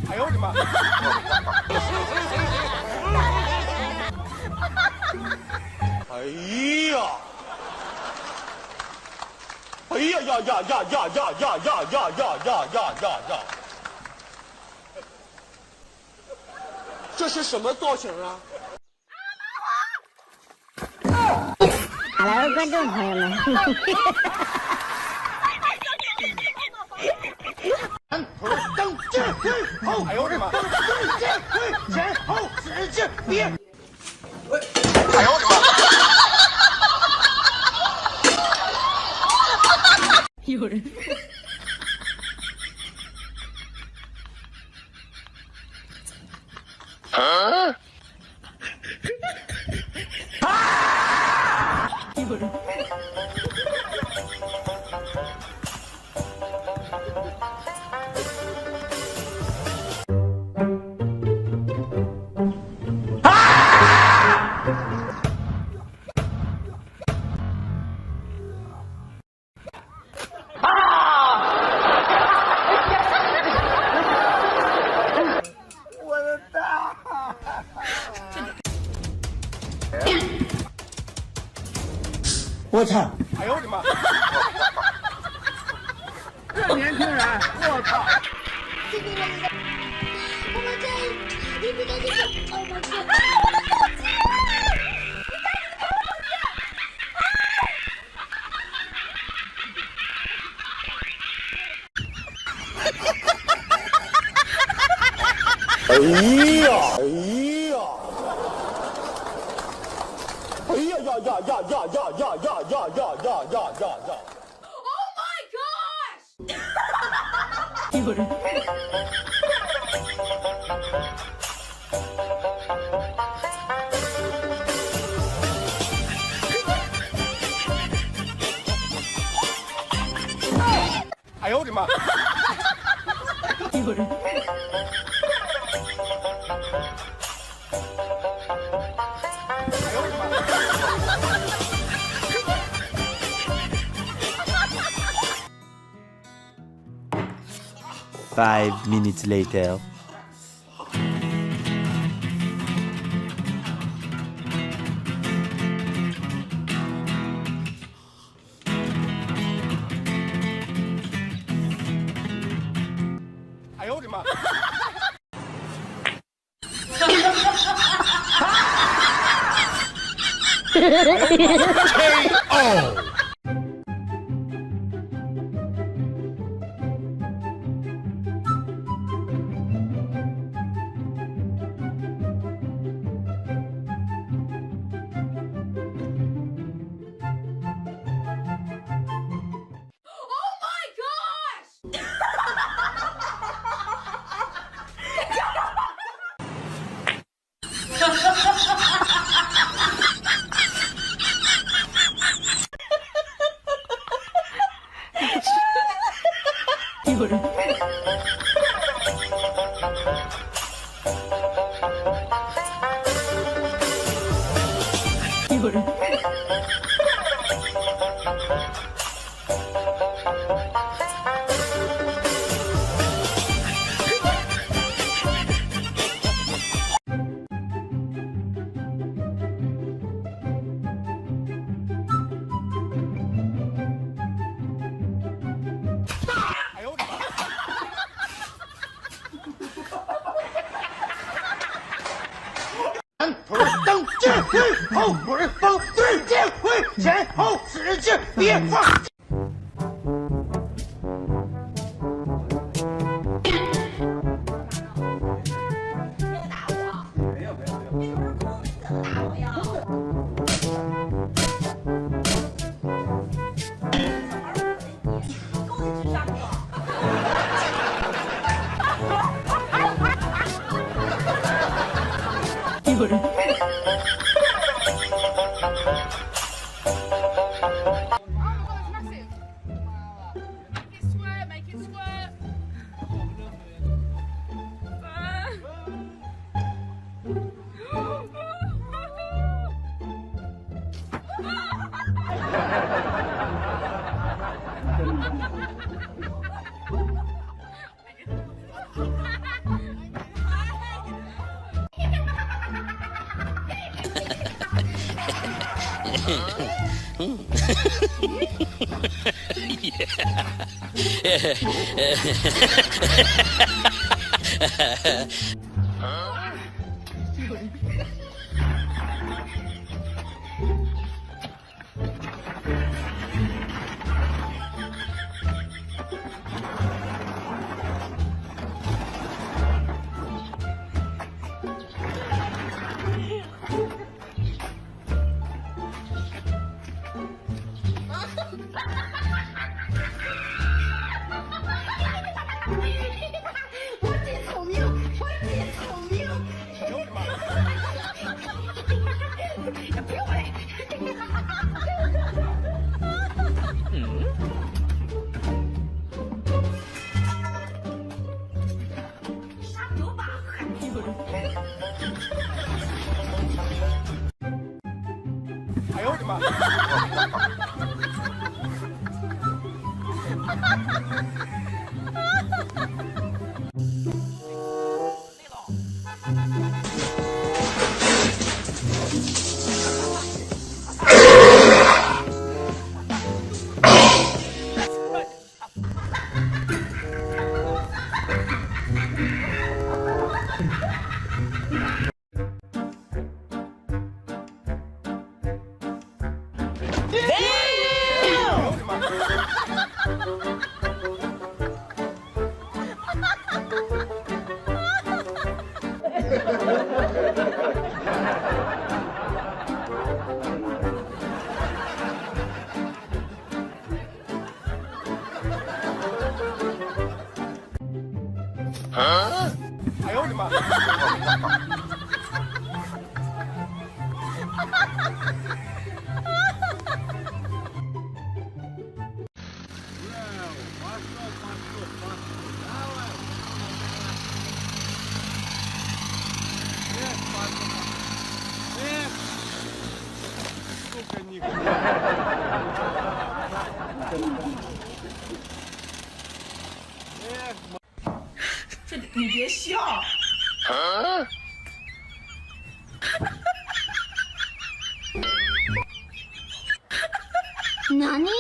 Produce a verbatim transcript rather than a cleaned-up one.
哎呦我的妈！哎呀！哎呀呀呀呀呀呀呀呀呀呀呀呀呀呀！这是什么造型啊？ Hello，观众朋友们。 哎呦我的妈！ 有人。 我操！哎呦我的妈！这年轻人，我操！我们这一直在这个，Oh my god！ 哎呀，哎呀，哎呀呀呀呀呀呀呀呀呀呀呀呀呀呀！ 哎呦我的妈！ Five minutes later. 哎呦我的妈！ K O. Oh my gosh! 有人。 哎呦我的妈！ 头儿当这回，后边儿放对这回，前后使劲别放。Nani?